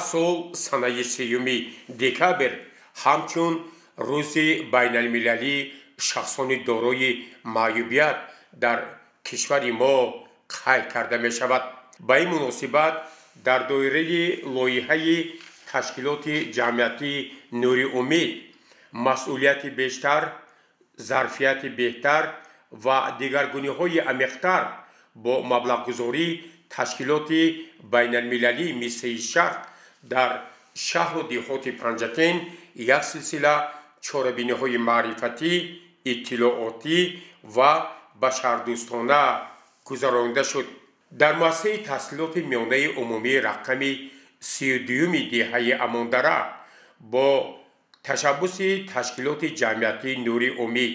Ҳар сол санаи 3 декабр ҳамчун рӯзи байналмилалии шахсони дорои маъюбият дар кишвари мо қайд карда мешавад. Ба ин муносибат дар доираи лоиҳаи ташкилоти ҷамъиятии «Нури умед» масъулияти бештар, зарфияти беҳтар ва дигаргуниҳои амиқтар бо маблағгузории ташкилоти байналмилалии Миссияи Шарқ дар шаҳру деҳоти Панҷакент як силсила чорабиниҳои маърифатӣ, иттилоотӣ ва башардӯстона гузаронида шуд. Дар муассисаи таҳсилоти миёнаи умумии рақами 32-юми деҳаи Амондара бо ташаббуси ташкилоти ҷамъиятии «Нури умед»,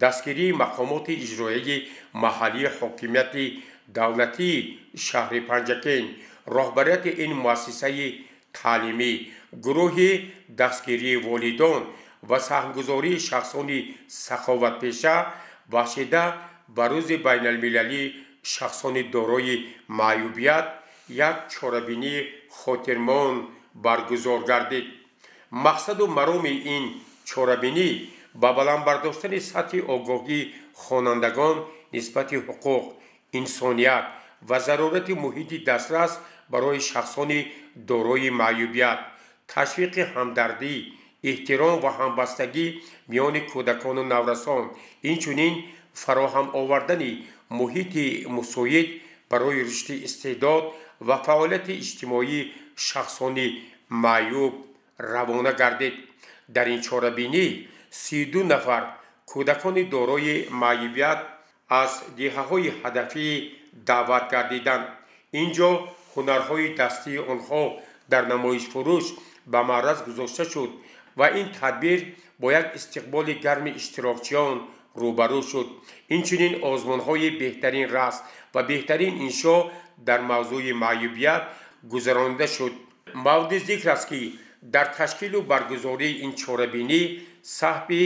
дастгирии мақомоти иҷроияи маҳаллии ҳокимияти давлатии шаҳри Панҷакент, роҳбарияти ин муассисаи таълимӣ, гурӯҳи дастгирии волидон ва саҳмгузории шахсони саховатпеша бахшида ба рӯзи байналмилалии шахсони дорои маъюбият як чорабинии хотирмон баргузор гардид. Мақсаду мароми ин чорабинӣ ба баланд бардоштани сатҳи огоҳии хонандагон нисбати ҳуқуқ, инсоният ва зарурати муҳити дастрас барои шахсони дорои маъюбият, ташвиқи ҳамдардӣ, эҳтиром ва ҳамбастагӣ миёни кӯдакону наврасон, инчунин фароҳам овардани муҳити мусоид барои рушди истеъдод ва фаъолияти иҷтимоии шахсони маъюб равона гардид. Дар ин чорабинӣ 32 нафар кӯдакони дорои маъюбият аз деҳаҳои ҳадафӣ даъват гардиданд. Ин ҷо ҳунарҳои дастии онҳо дар намоишфурӯш ба маъраз гузошта шуд ва ин тадбир бо як истиқболи гарми иштирокчиён рӯбарӯ шуд. Инчунин озмунҳои беҳтарин рақс ва беҳтарин иншо дар мавзӯи маъюбият гузаронида шуд. Мавриди зикр аст, ки дар ташкилу баргузории ин чорабинӣ саҳби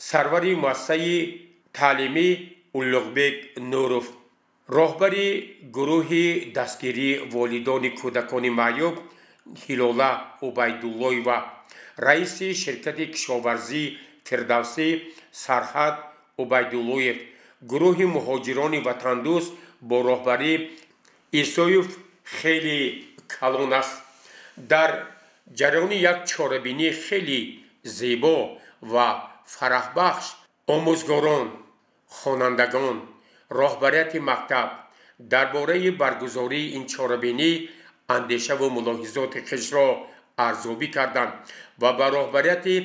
сарвари муассисаи таълимӣ Улуғбек Нуров, роҳбари гурӯҳи дастгирии волидони кӯдакони маъюб Ҳилола Убайдуллоева, раиси ширкати кишоварзии Фирдавсӣ Сарҳад Убайдуллоев, гурӯҳи муҳоҷирони ватандӯст бо роҳбарии Исоев хеле калон аст. Дар ҷараёни як чорабинии хеле зебо ва фараҳбахш омӯзгорон, хонандагон, роҳбарияти мактаб дар бораи баргузории ин чорабинӣ андешаву мулоҳизоти хешро арзёбӣ карданд ва ба роҳбарияти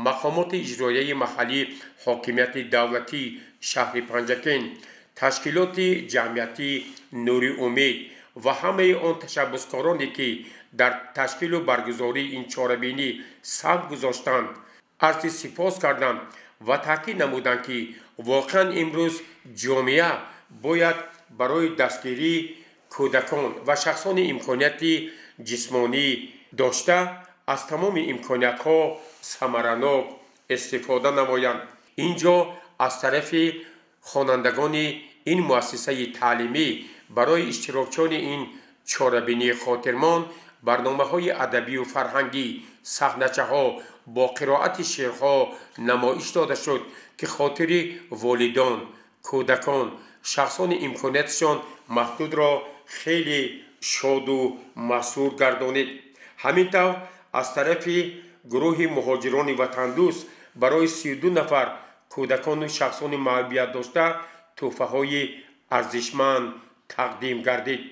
мақомоти иҷроияи маҳаллии ҳокимияти давлатии шаҳри Панҷакент, ташкилоти ҷамъиятии «Нури умед» ва ҳамаи он ташаббускороне, ки дар ташкилу баргузории ин чорабинӣ саҳм гузоштанд, арзи сипос карданд ва таъкид намуданд, ки воқеан имрӯз ҷомеа бояд барои дастгирии кӯдакон ва шахсони имконияти ҷисмонӣ дошта аз тамоми имкониятҳо самаранок истифода намоянд. Ин ҷо аз тарафи хонандагони ин муассисаи таълимӣ барои иштирокчиёни ин чорабинии хотирмон барномаҳои адабию фарҳангӣ, саҳначаҳо бо қироати шеърҳо намоиш дода шуд, ки хотири волидон, кӯдакон, шахсони имконияташон маҳдудро хеле шоду масрур гардонид. Ҳамин тавр аз тарафи гурӯҳи муҳоҷирони ватандӯст барои 32 нафар кӯдакону шахсони маъюбият дошта тӯҳфаҳои арзишманд тақдим гардид.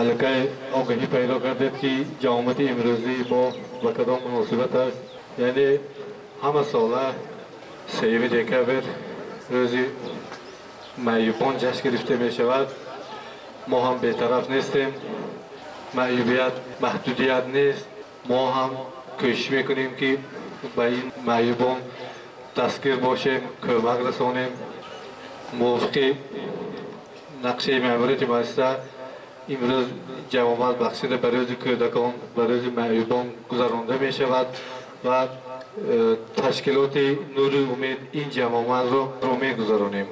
Аллакай огаҳӣ пайдо кардед, ки ҷамоати имрӯзии мо ба кадом муносибат аст. Яъне ҳама сола 3 декабр рӯзи маъюбон ҷашн гирифта мешавад. Мо ҳам бетараф нестем. Маъюбият маҳдудият нест. Мо ҳам кӯшиш мекунем, ки ба ин маъюбон дастгир бошем, кӯмак расонем. Мувофиқи нақшаи маъмурияти муассиса имрӯз ҷамоат бахшида ба рӯзи кӯдакон, ба рӯзи маъюбон гузаронда мешавад ва ташкилоти «Нури умед» ин ҷамоатро мегузаронем.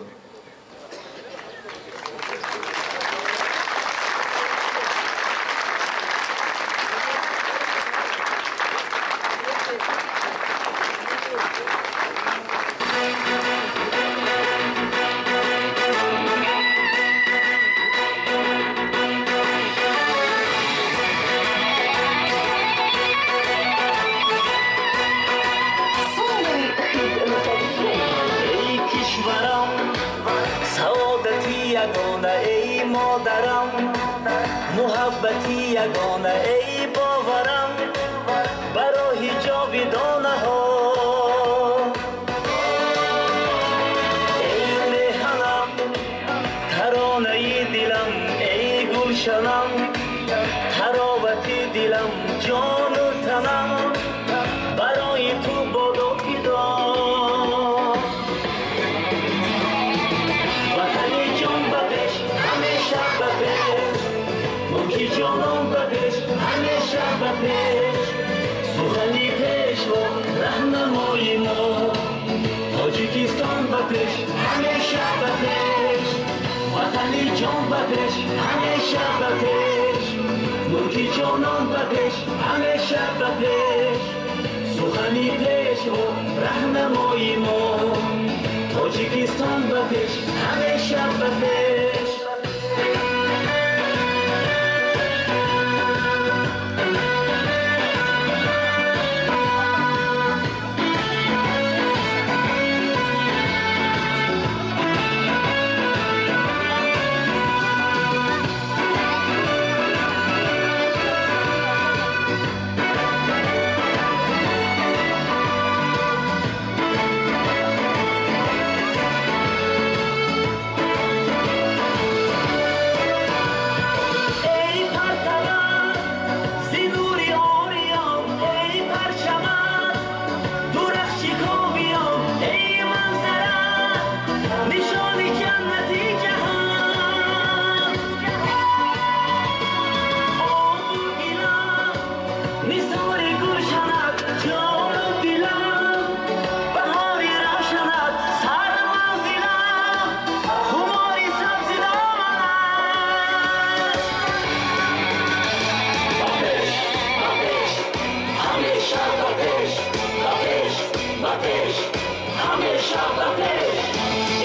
Муҳаббати ягона, эй боварам, ба роҳи ҷовидонаҳо. Эй меҳанам, таронаи дилам, эй гулшанам, таровати дилам, ҷону танам барои ту бодо фидо. Ватани ҷон ба пеш, ҳамеша ба пеш, мулки ҷонон ба пеш, ҳамеша ба пеш. Сухани пешво раҳнамои мо, Тоҷикистон ба пеш, ҳамеша ба пеш. Ватани ҷон ба пеш, ҳамеша ба пеш, мулки ҷонон ба пеш, ҳамеша ба пеш. Сухани пешво раҳнамои мо, Тоҷикистон ба пеш, ҳамеша ба пеш.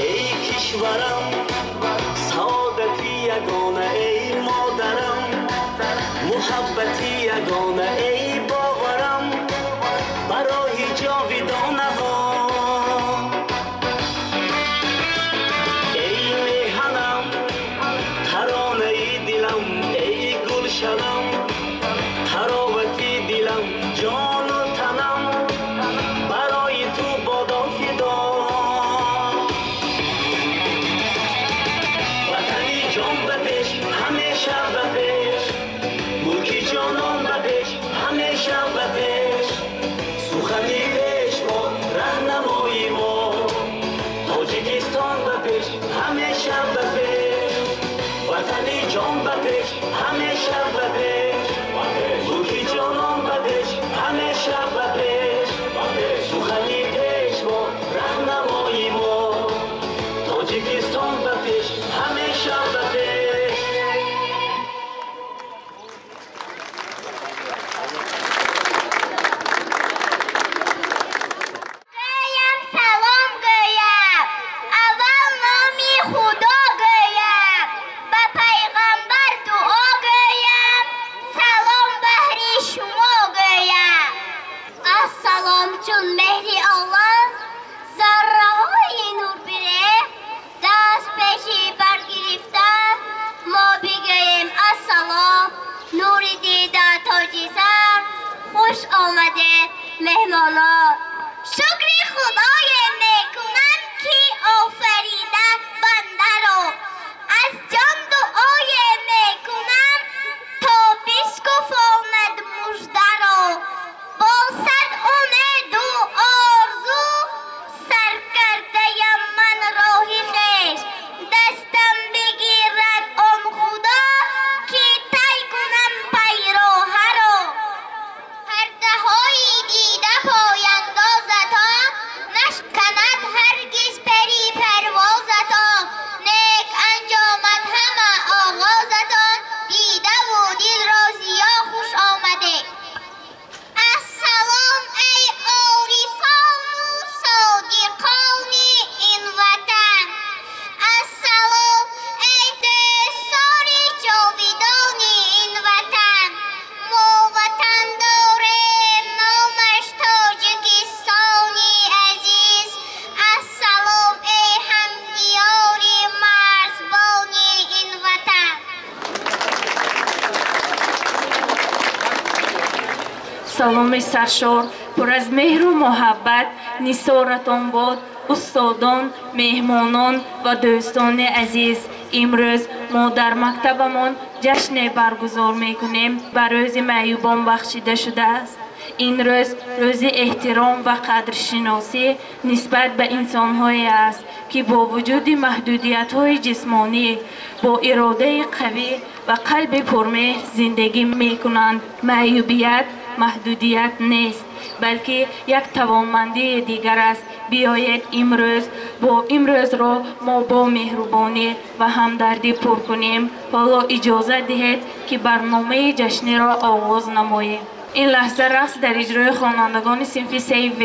Эй кишварам, саодати ягона, эй модарам, муҳаббати ягона, эй боварам, ба роҳи ҷовидонаҳо. Эй меҳанам, таронаи дилам, эй гулшанам, таровати дилам, ҷону танам барои ту бодо фидо. Ватани ҷон ба пеш, ҳамеша ба пеш, мулки ҷонон ба пеш, ҳамеша ба пеш. Сухани пешво раҳнамои мо, Тоҷикистон ба пеш, ҳамеша ба пеш. Ватани ҷон ба пеш, ҳамеша ба пеш, мулки ҷонон ба пеш, ҳамеша ба пеш. Сухани пешво раҳнамои мо, Тоҷикистон ба пеш, ҳамеша ба пеш. Гӯям салом гӯям, аввал номи Худо гӯям, ба пайғамбар дуо гӯям, салом баҳри шумо гӯям. Ассалом чун меҳри Аллоҳ зарраҳои нур бирехт, даст пеши баргирифта мо бигӯем ассалом. Нури дида тоҷи сар, хуш омадед меҳмонон. Шукри Худое мекунам, ки офарида бандаро. Аз ҷон дуое мекунам, то бишкуфонад муждаро. Бо сад умеду орзу саркардаям ман роҳи хеш. Дастам бигирад он Худо, ки тай кунам пайроҳаро. Пардаҳои дида пояндозатон нашканад ҳаргиз пари парво. Саломи саршор пур аз меҳру муҳаббат нисоратон бод, устодон, меҳмонон ва дӯстони азиз. Имрӯз мо дар мактабамон ҷашне баргузор мекунем, ба рӯзи маъюбон бахшида шудааст. Ин рӯз рӯзи эҳтиром ва қадршиносӣ нисбат ба инсонҳое аст, ки бо вуҷуди маҳдудиятҳои ҷисмонӣ бо иродаи қавӣ ва қалби пурмеҳр зиндагӣ мекунанд. Маъюбият маҳдудият нест, балки як тавонмандии дигар аст. Биёед имрӯзро мо бо меҳрубонӣ ва ҳамдардӣ пур кунем. Ҳоло иҷозат диҳед, ки барномаи ҷашниро оғоз намоем. Ин лаҳза рақс дар иҷрои хонандагони синфи 3В.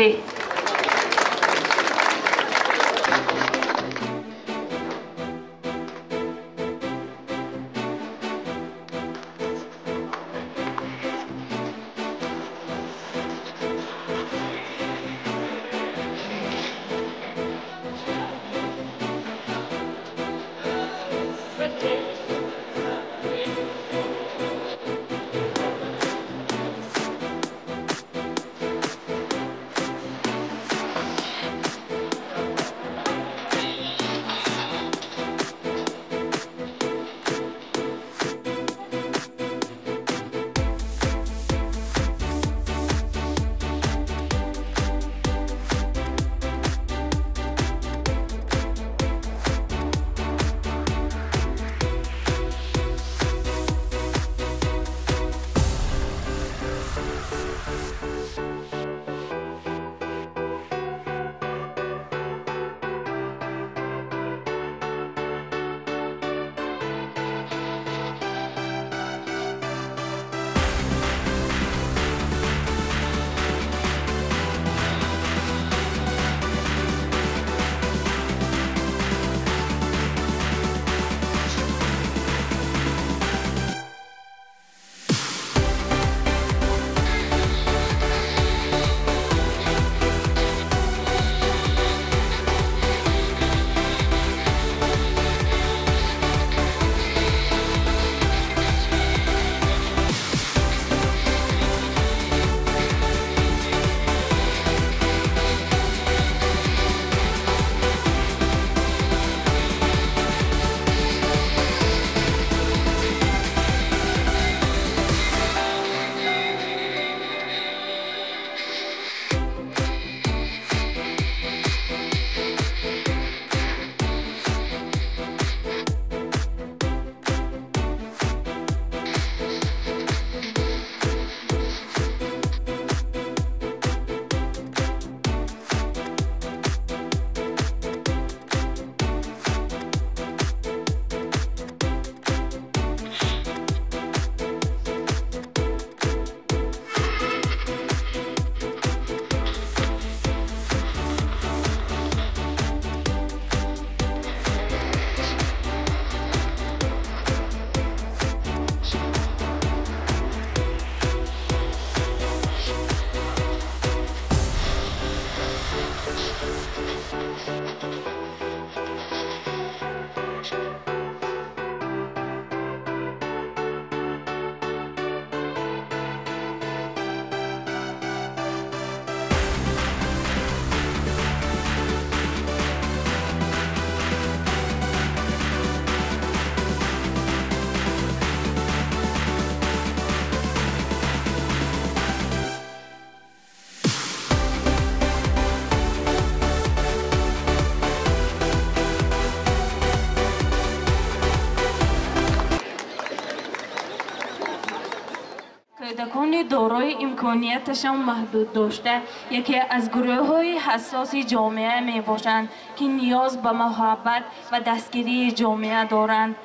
Кӯдакони дорои имконияташон маҳдуд дошта яке аз гурӯҳҳои ҳассоси ҷомеа мебошанд, ки ниёз ба муҳаббат ва дастгирии ҷомеа доранд.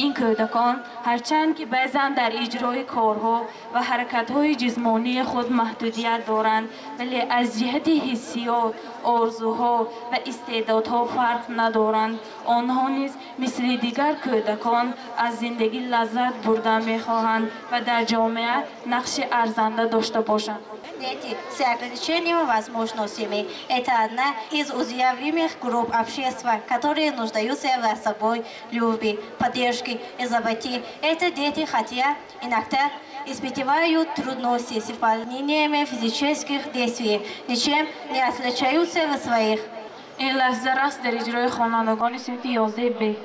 Ин кӯдакон ҳарчанд ки баъзан дар иҷрои корҳо ва ҳаракатҳои ҷисмонии худ маҳдудият доранд, вале аз ҷиҳати ҳиссиёт, орзуҳо ва истеъдодҳо фарқ надоранд. Онҳо низ мисли дигар кӯдакон аз зиндагӣ лаззат бурда мехоҳанд ва дар ҷомеа нақши арзанда дошта бошанд. Дети с ограниченными возможностями – это одна из уязвимых групп общества, которые нуждаются в особой любви, поддержке и заботе. Это дети, хотя иногда испытывают трудности с выполнением физических действий, ничем не отличаются в своих. Ин лаҳза рақс дар иҷрои хонандагони синфи 11 Б.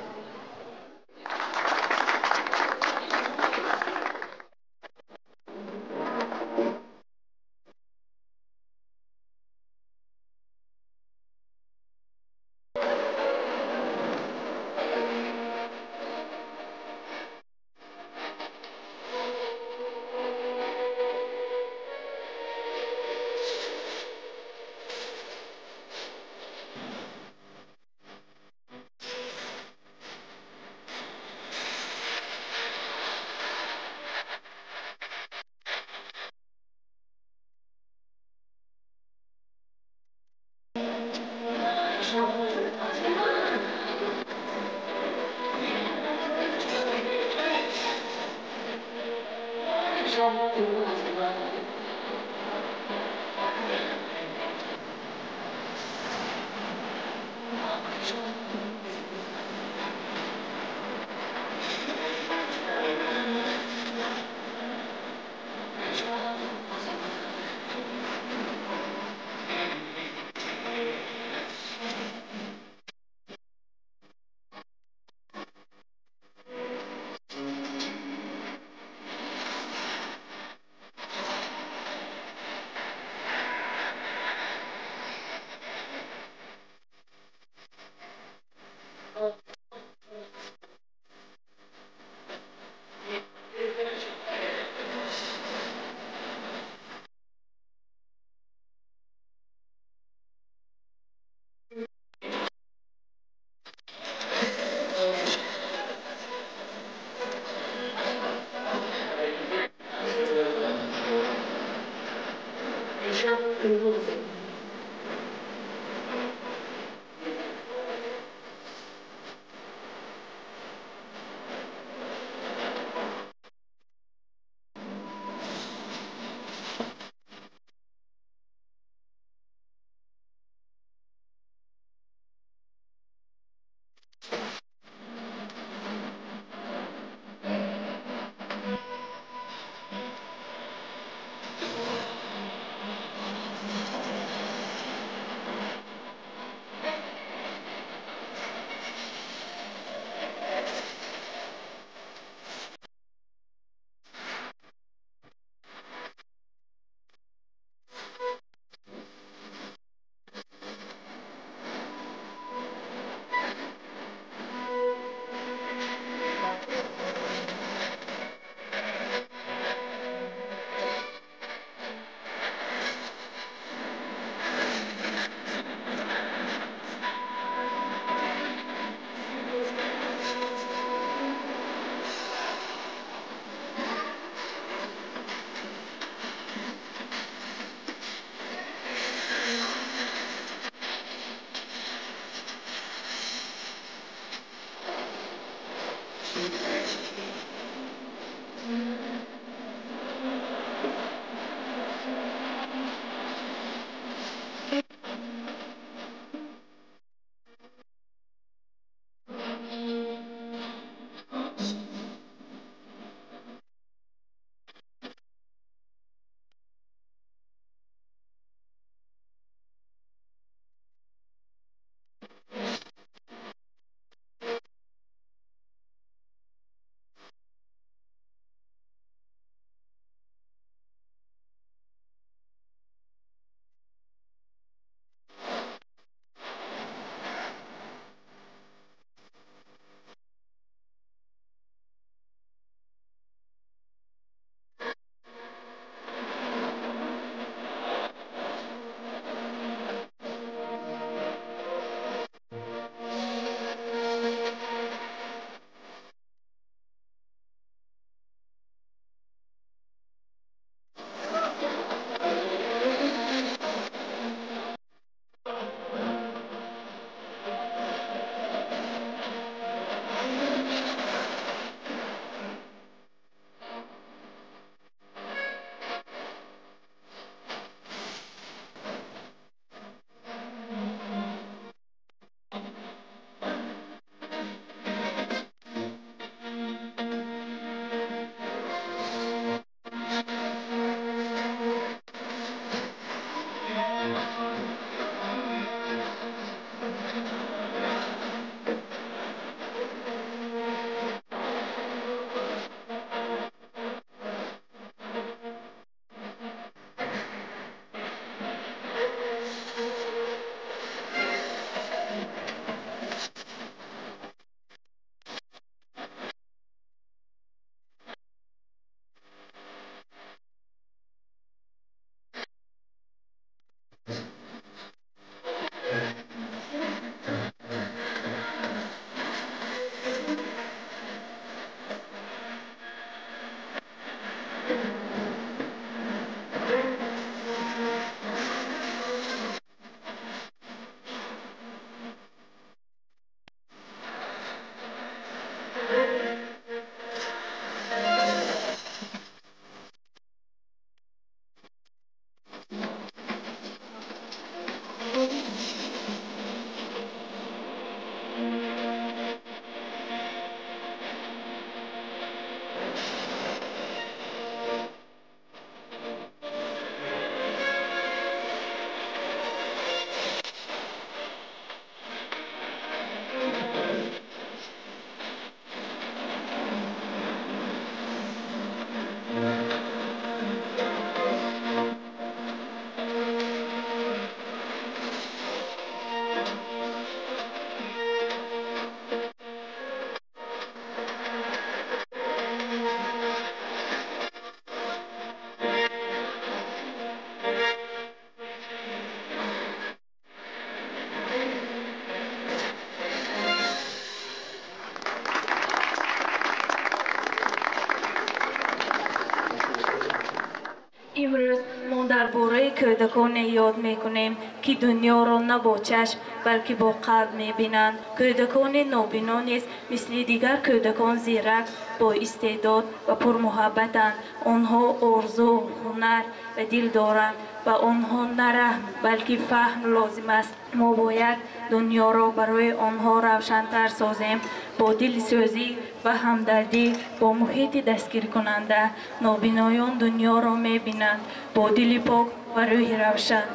Имрӯз мо дар бораи кӯдаконе ёд мекунем, ки дунёро на бо чашм, балки бо қалб мебинанд. Кӯдакони нобино низ мисли дигар кӯдакон зирак, боистеъдод ва пурмуҳаббатанд. Онҳо орзу, ҳунар ва дил доранд. Ба онҳо на раҳм, балки фаҳм лозим аст. Мо бояд дунёро барои онҳо равшантар созем. Бо дилсӯзӣ ва ҳамдардӣ, бо муҳити дастгиркунанда нобиноён дунёро мебинанд бо дили пок ва рӯҳи равшан.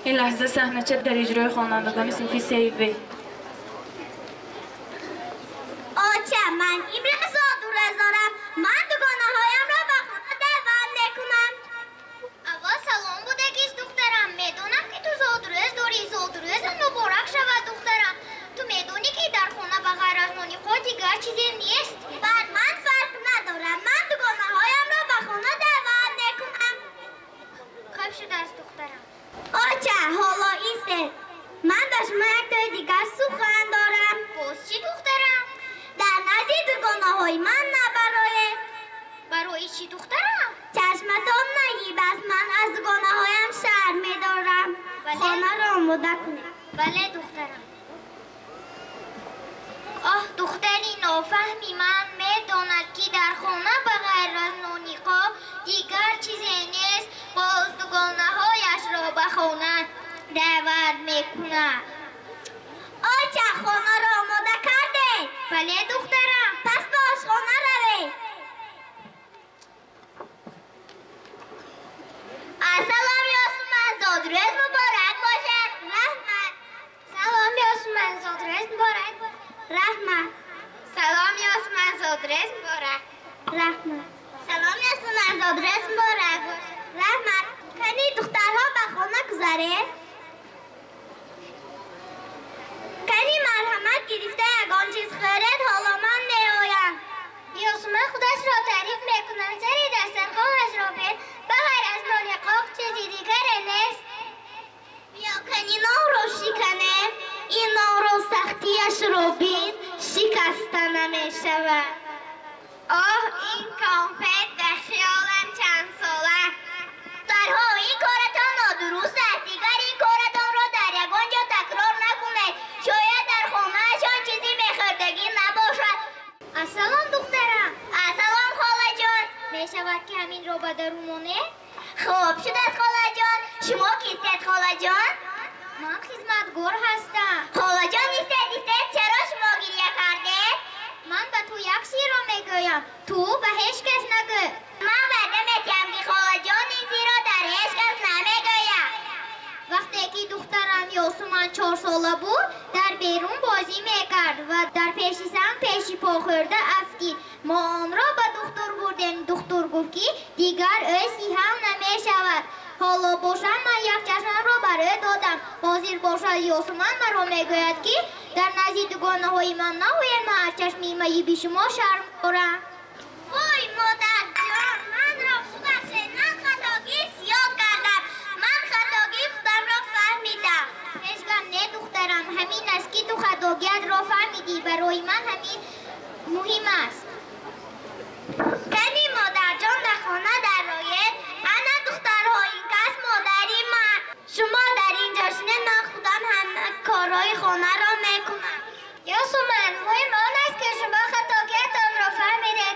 Ин лаҳза саҳнача дар иҷрои хонандагони синфи сев. Оча, ман имрӯз зодрӯз дорам. Ман дугонаҳоямро ба хона даъват мекунам. Аввал салом будагист, духтарам. Медонам, ки ту зодрӯз дорӣ. Зодрӯзат муборак шавад, духтарам. Ту медонӣ, ки дар хона ба ғайр аз нони қоқ дигар чизе нест. Бар ман фарқ надорад. Ман дугонаҳоямро ба хона даъват мекунам. Хуб шудааст, духтарам. Оча, ҳоло истед. Ман ба шумо як тои дигар сухан дорам. Боз чӣ, духтарам? Дар назди дугонаҳои ман набароед. Барои чӣ, духтарам? Чашматон наиб аст. Ман аз дугонаҳоям шарм медорам. Хонаро омода кунед. Бале, духтарам. Оҳ, духтари нофаҳми ман медонад, ки дар хона ба ғайр аз нони қоқ дигар чизе нест. Боз дугонаҳояшро ба хона даъват мекунад. Оча, хонаро омода кардед? Бале, духтарам. Пас ба ошхона равед. Ассалом, Ёсуман, зодрӯз муборак бошад. Раҳмат. Салом, Ёсуман, зодрӯз муборак бошад. Раҳмат. Салом, Ёсуман, зодрӯз муборак. Раҳмат. Салом, Ёсуман, зодрӯз муборак бошад. Раҳмат. Кани духтарҳо ба хона гузаред. Кани марҳамат гирифта ягон чиз хӯред, ҳоло ман меоям. Ёсуман худашро таъриф мекунад. Сари дастархонашро бин, ба ғайр аз нони қоқ чизи дигаре нест. Биё, кани нонро шиканем. Ин нонро сахтияшро бин, шикаста намешавад. Оҳ, ин конфет дар хиёлам чанд сола. Духтарҳо, ин коратон нодуруст аст. Дигар ин коратонро дар ягон ҷо такрор накунед. Шояд дар хонаашон чизи мехӯрдагӣ набошад. Ассалом, духтарам. Ассалом, холаҷон. Мешавад, ки ҳаминро ба дарун монед? Хуб шудааст, холаҷон. Шумо кистед, холаҷон? Ман хизматгор ҳастам. Холаҷон, истед, истед. Чаро шумо гиря кардед? Ман ба ту як сирро мегӯям. Ту ба ҳеҷ кас нагӯ. Ман ваъда медиҳам, ки холаҷон ин сирро дар ҳеҷ кас намегӯяд. Вақте ки духтарам Ёсуман 4 сола буд, дар берун бозӣ мекард ва дар пеши санг пеши по хӯрда афтид. Мо онро ба духтур бурдем. Духтур гуфт, ки дигар ӯ сиҳам намешавад. Ҳоло бошад, ман як чашмамро бар ӯ додам. Ҳозир бошад, Ёсуман маро мегӯяд, ки дар назди дугонаҳои ман наояд. Ман аз чашми маиби шумо шарм дорам. Вой, модарҷон, манро бубахшед. Ман хатогии зиёд кардам. Ман хатогии худамро фаҳмидам. Ҳеҷ гап не, духтарам. Ҳамин аст, ки ту хатогиятро фаҳмидӣ. Барои ман ҳамин муҳим аст. Кани модарҷон дар хона дароед. Ана духтарҳо, ин кас модари ман. Шумо дар ин ҷо шинед, ман худам ҳама корҳои хонаро мекунам. Ёсуман, муҳим он аст, ки шумо хатогиятонро фаҳмидед.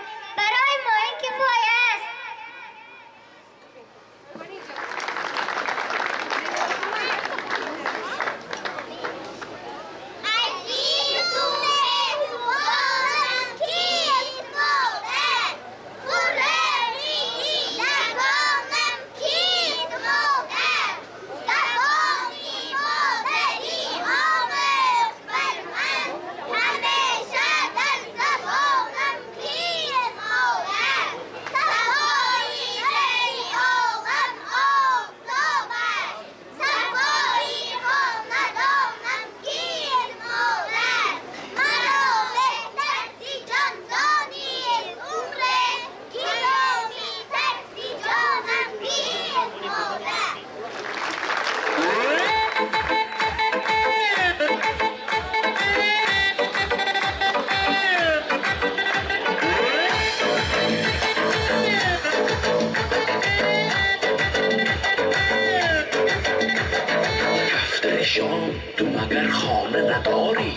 Кафтаришон ту магар хона надорӣ,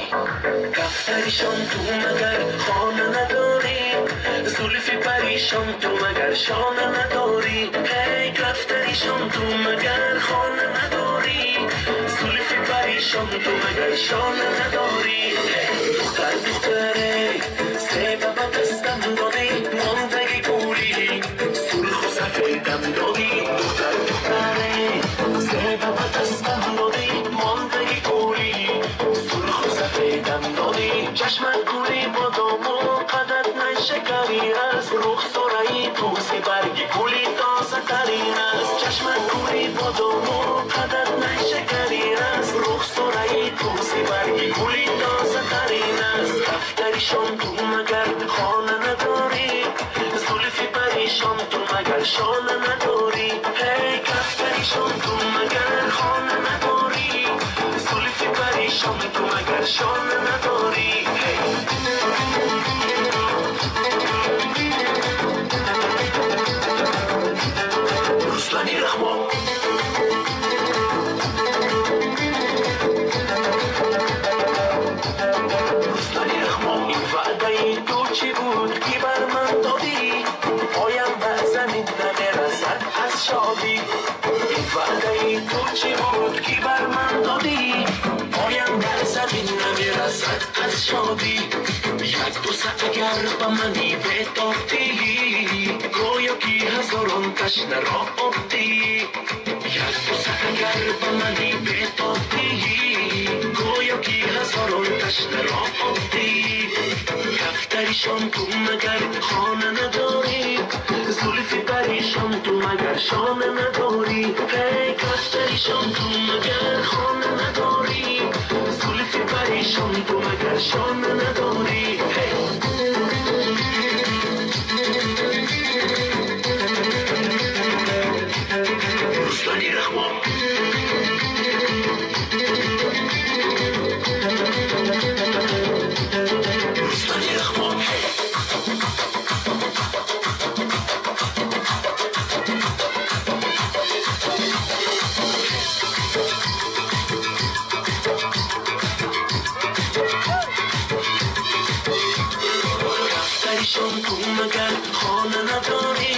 кафтаришон ту магар хона надорӣ, зулфи паришон ту магар шона надорӣ, эй кафтаришон ту магар хона надорӣ, зулфи паришон ту магар шона надорӣ. Духтар духтаре зеба ба дастам додӣ, мондаги гулӣ сурху сафедам додӣ. Духтар духтаре зеба ба дастам додӣ, мондаги гулӣ сурху сафедам додӣ. Чашмат гули бодому қадат найшакарӣ аст, рухсораи ту себарги гули тозатарин аст. Чашмат гули бодому қадат найшакарӣ аст, рухсораи ту себарги гули тозатарин аст. Кафтаришон ту магар хона надорӣ, зулфи паришон ту магар шона надорӣ, эй кафтаришон ту магар хона надорӣ, зулфи паришон ту магар шона надорӣ. Руслани Раҳмон. Руслани Раҳмон. Ин ваъдаи ту чӣ буд, ки бар ман додӣ? Поям ба замин намерасад аз шодӣ. Ин ваъдаи ту чӣ буд, ки бар ман додӣ? Поям ба замин намерасад аз шодӣ. Як бӯса агар ба мани бетобдӣ, гӯё ки ҳазорон ташнаро об диҳӣ. Як бӯса агар ба мани бетобдӣ, гӯё ки ҳазорон ташнаро об диҳӣ. Кафтаришон ту магар хона надорӣ, зулфи паришон ту магар шона надорӣ, эй кафтаришон ту магар хона надорӣ, зулфи паришон ту магар шона надорӣ. Руслани Раҳмон. Руслани Раҳмон. Кафтаришон ту магар хона надорӣ,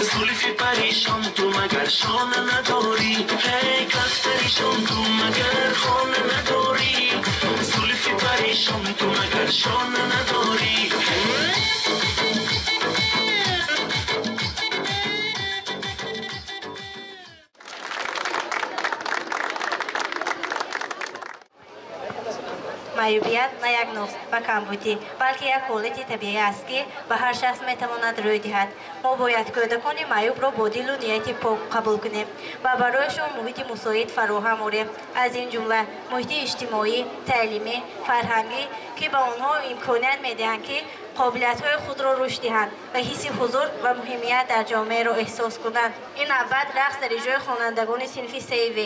зулфи паришон ту магар шона надорӣ, эй кафтаришон ту магар хона надорӣ, зулфи паришон ту магар шона надорӣ. Маъюбият на як нуқс ва камбудӣ, балки як ҳолати табиӣ аст, ки ба ҳар шахс метавонад рӯй диҳад. Мо бояд кӯдакони маъюбро бо дилу нияти пок қабул кунем ва барояшон муҳити мусоид фароҳам орем, аз ин ҷумла муҳити иҷтимоӣ, таълимӣ, фарҳангӣ, ки ба онҳо имконият медиҳанд, ки қобилиятҳои худро рушд диҳанд ва ҳисси ҳузур ва муҳимият дар ҷомеаро эҳсос кунанд. Ин навбат рақс дар иҷрои хонандагони синфи сев.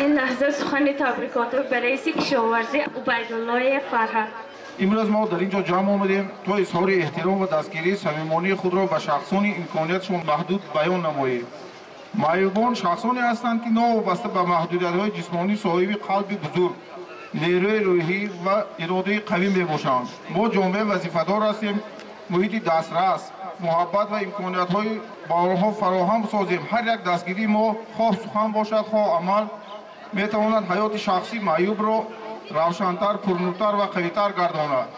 Ин лаҳза сухани табрикотро ба раиси кишоварзӣ Убайдуллоев Фарҳад. Имрӯз мо дар ин ҷо ҷамъ омадем то изҳори эҳтиром ва дастгирии самимонии худро ба шахсони имкониятшон маҳдуд баён намоем. Маъюбон шахсоне ҳастанд, ки новобаста ба маҳдудиятҳои ҷисмонӣ соҳиби қалби бузург, нерӯи рӯҳӣ ва иродаи қавӣ мебошанд. Мо ҷомеа вазифадор ҳастем муҳити дастрас, муҳаббат ва имкониятҳои ба онҳо фароҳам созем. Ҳар як дастгирии мо, хоҳ сухан бошад, хоҳ амал, метавонад ҳаёти шахсии маъюбро равшантар, пурнуртар ва қавитар гардонад.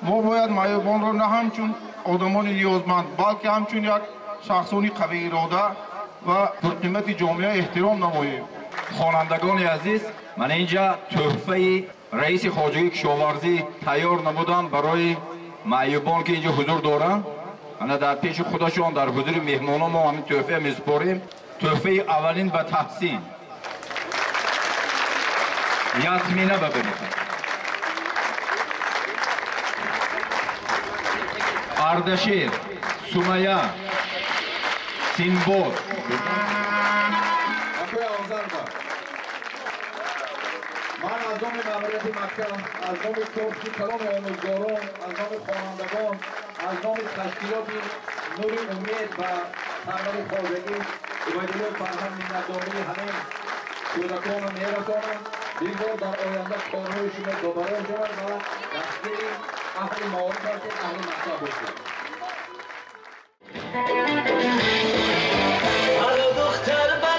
Мо бояд маъюбонро на ҳамчун одамони ниёзманд, балки ҳамчун як шахсони қавиирода ва пурқимати ҷомеа эҳтиром намоем. Хонандагони азиз, ман инҷа тӯҳфаи раиси хоҷагии кишоварзӣ тайёр намудам барои маъюбон, ки инҷо ҳузур доранд. Ана дар пеши худашон, дар ҳузури меҳмонон мо ҳамин тӯҳфа месупорем. Тӯҳфаи аввалин ба Таҳсин Ясмина бибинед. Ардашир, Сумая, Синбод. Ман аз номи маъмурияти мактаб, аз номи корпуси каломи омӯзгорон, аз номи хонандагон, аз номи ташкилоти Нури Умед ва сарвари хоҷагӣ Убайдуллои Фарҳад миннатдории ҳамин кӯдаконро мерасонам. Бигзор дар оянда корҳои шумо добарор шавад ва дастгири аҳли маориф ҳастед, аҳли мактаб бошед. Sarılma, sarılma,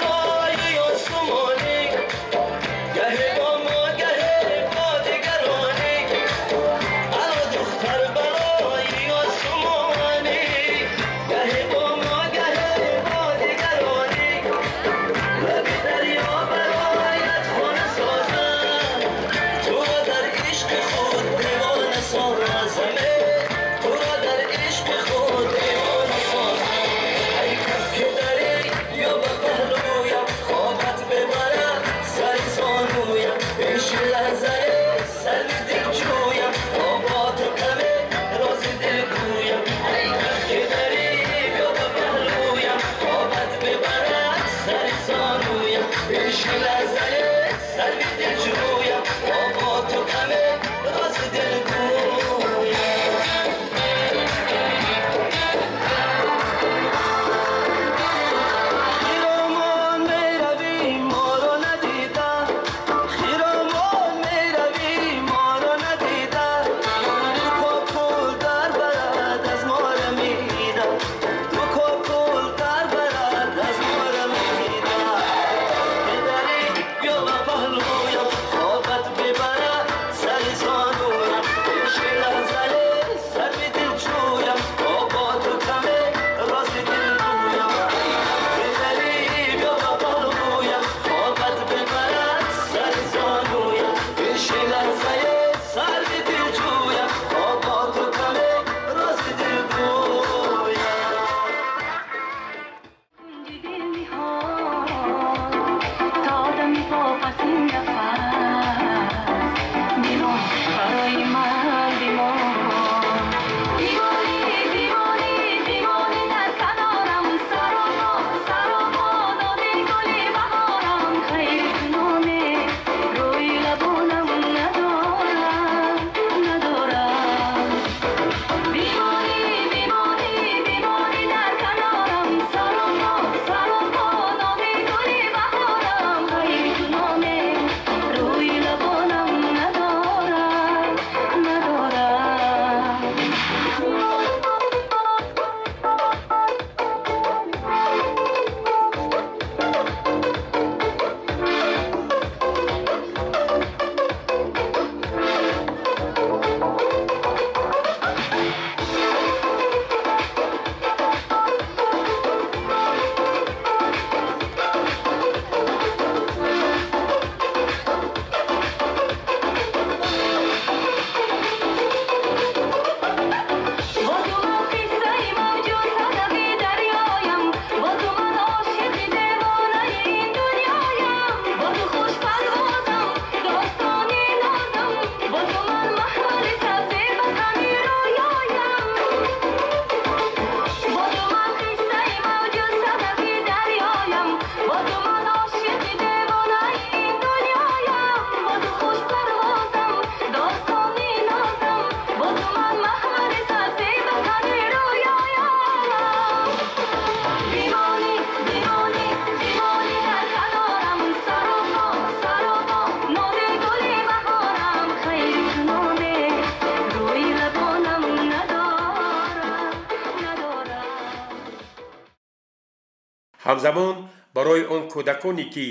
Ҳамзамон барои он кӯдаконе, ки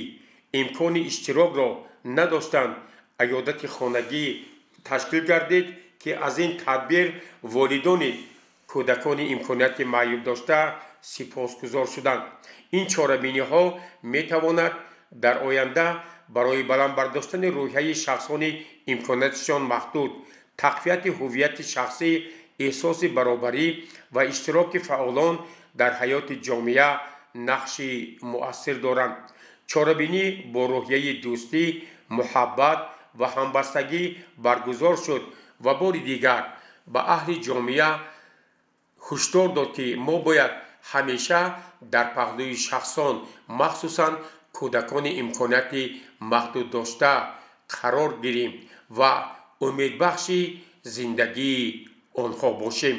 имкони иштирокро надоштанд, аёдати хонагӣ ташкил гардид, ки аз ин тадбир волидони кӯдакони имконияти маъюб дошта сипосгузор шуданд. Ин чорабиниҳо метавонад дар оянда барои баланд бардоштани рӯҳияи шахсони имконияташон маҳдуд, тақвияти ҳуввияти шахсӣ, эҳсоси баробарӣ ва иштироки фаъолон дар ҳаёти ҷомеа нақши муассир доранд. Чорабинӣ бо рӯҳияи дӯстӣ, муҳаббат ва ҳамбастагӣ баргузор шуд ва бори дигар ба аҳли ҷомеа ҳушдор дод, ки мо бояд ҳамеша дар паҳлӯи шахсон, махсусан кӯдакони имконияти маҳдуд дошта қарор гирем ва умедбахши зиндагии онҳо бошем.